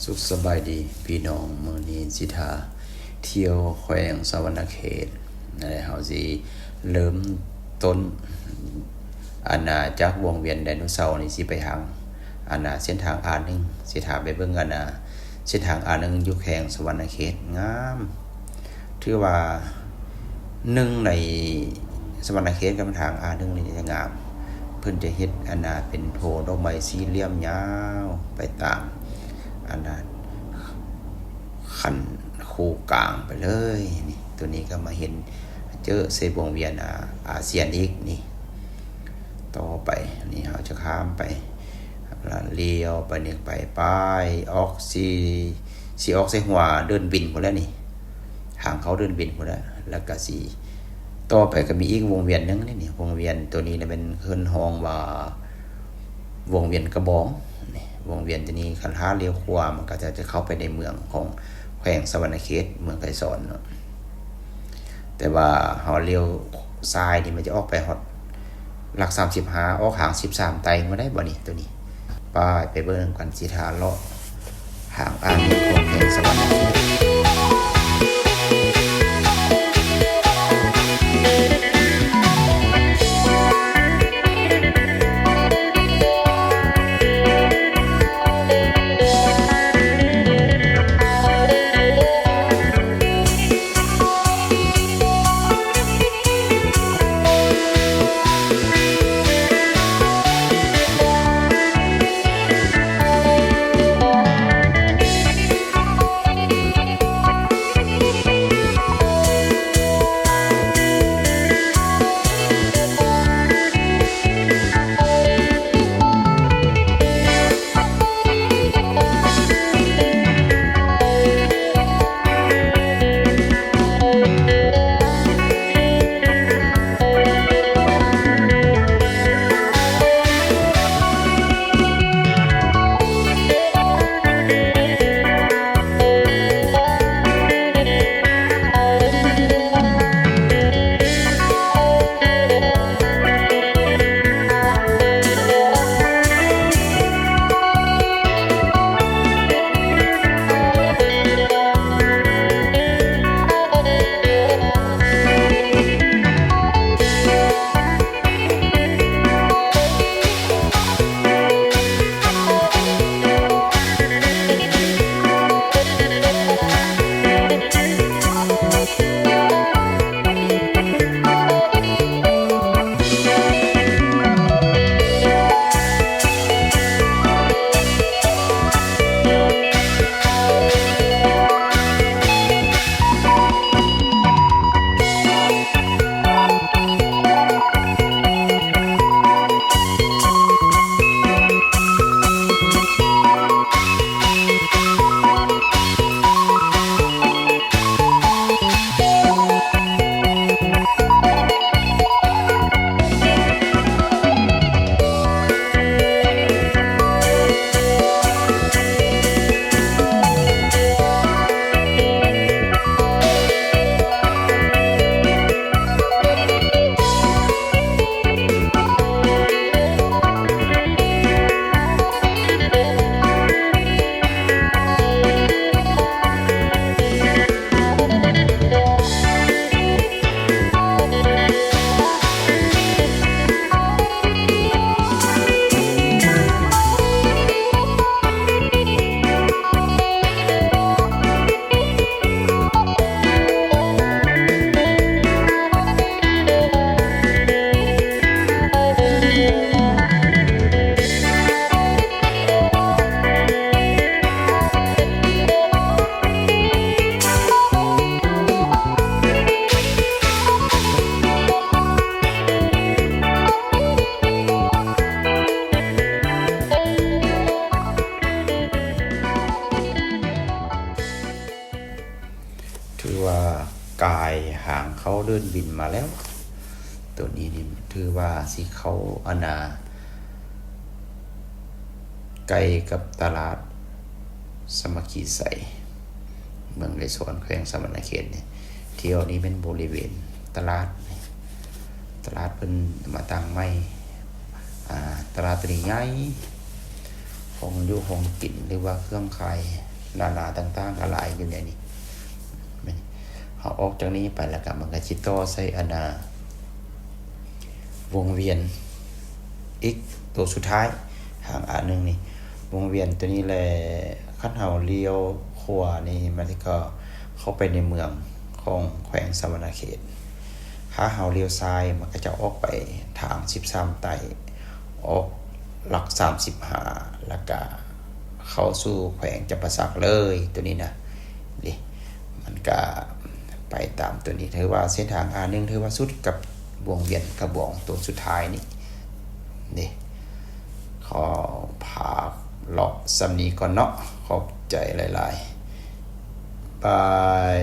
ສຸກສະບາຍດີພີ່ນ້ອງ, ມື້ນີ້ຊິພາທ່ຽວແຂວງສະຫວັນນະເຂດ. ແລະ ເຮົາຊິເລີ່ມຕົ້ນ ອານາຈັກວົງວຽນໄດໂນເສົານີ້ ຊິໄປທາງ ອານາເສັ້ນທາງ ອາໜຶ່ງ ຊິພາໄປເບິ່ງ ອານາເສັ້ນທາງ ອາໜຶ່ງ ຢູ່ແຂວງສະຫວັນນະເຂດ. ງາມ ຖືວ່າໜຶ່ງໃນສະຫວັນນະເຂດກັບທາງ ອາໜຶ່ງ ນີ້ຈະງາມ. ເພິ່ນຈະເຮັດ ອານາເປັນໂພດອກໄມ້ສີ່ຫຼ່ຽມຍາວໄປຕາມ ອານາ ຄັນຄູກາງໄປເລີຍ. ນີ້ ໂຕນີ້ກໍມາເຫັນເຈີໃສ່ວົງວຽນ ອາ ອາຊຽນອີກນີ້. ຕໍ່ໄປນີ້ເຮົາຈະຂ້າມໄປ ແລ້ວລ້ຽວໄປນີ້ໄປ ໄປອອກ ຊິ ຊິອອກໃສ່ຫົວເດີ່ນບິນພຸ້ນແຫຼະນີ້ ທາງເຂົ້າເດີ່ນບິນພຸ້ນແຫຼະ. ແລ້ວກໍຊິ ຕໍ່ໄປກໍມີອີກວົງວຽນໜຶ່ງນີ້ ນີ້ ວົງວຽນໂຕນີ້ນະ ແມ່ນເອີ້ນຮ້ອງວ່າ ວົງວຽນກະບອງນີ້. ວົງວຽນໂຕນີ້ຄັນຖ້າລ້ຽວຂວາ ມັນກໍຈະ ຈະເຂົ້າໄປໃນເມືອງຂອງແຂວງສະຫວັນນະເຂດ ເມືອງໄກສອນເນາະ. ແຕ່ວ່າເຮົາລ້ຽວຊ້າຍນີ້ ມັນຈະອອກໄປຮອດຫຼັກສາມສິບຫ້າ ອອກທາງສິບສາມໃຕ້ ບໍ່ໄດ້ບໍ່ນີ້ ໂຕນີ້. ໄປ ໄປເບິ່ງນຳກັນ ຊິພາເລາະທາງ ອາ ຂອງແຂວງສະຫວັນນະເຂດ. ຖືວ່າກາຍທາງເຂົ້າເດີ່ນບິນມາແລ້ວ. ໂຕນີ້ນີ້ຖືວ່າຊິເຂົ້າ ອານາ ໃກ້ກັບຕະຫຼາດສາມັກຄີໄຊ ເມືອງໄກສອນ ແຂວງສະຫວັນນະເຂດນີ້. ທ່ຽວນີ້ແມ່ນບໍລິເວນຕະຫຼາດນີ້ ຕະຫຼາດເພິ່ນມາຕັ້ງໃໝ່. ອາ ຕະຫຼາດໂຕນີ້ໃຫຍ່ ຂອງຢູ່ຂອງກິນ ຫຼືວ່າເຄື່ອງຂາຍ ນາໆຕ່າງໆກໍຫຼາຍຢູ່ໃນນີ້. ແມ່ນ ເຮົາອອກຈາກນີ້ໄປແລ້ວກໍມັນກໍຊິຕໍ່ໃສ່ອັນນ່າ ວົງວຽນອີກໂຕສຸດທ້າຍ ທາງ R ໜຶ່ງນີ້ ວົງວຽນໂຕນີ້ແຫຼະ. ຄັນເຮົາລ້ຽວຂວານີ້ ມັນກໍເຂົ້າໄປໃນເມືອງຂອງແຂວງສະຫວັນນະເຂດ. ຖ້າເຮົາລ້ຽວຊ້າຍ ມັນກໍຈະອອກໄປທາງສິບສາມໃຕ້ ອອກຫຼັກສາມສິບຫ້າ ແລ້ວກະເຂົ້າສູ່ແຂວງຈຳປາສັກເລີຍ ໂຕນີ້ນະ. ນີ້ ມັນກະໄປຕາມໂຕນີ້ ຖືວ່າເສັ້ນທາງ R ໜຶ່ງ ຖືວ່າສຸດກັບວົງວຽນກະບອງໂຕສຸດທ້າຍນີ້. ນີ້ ຂໍພາເລາະສ່ຳນີ້ກ່ອນເນາະ. ຂອບໃຈຫຼາຍໆ. ບາຍ.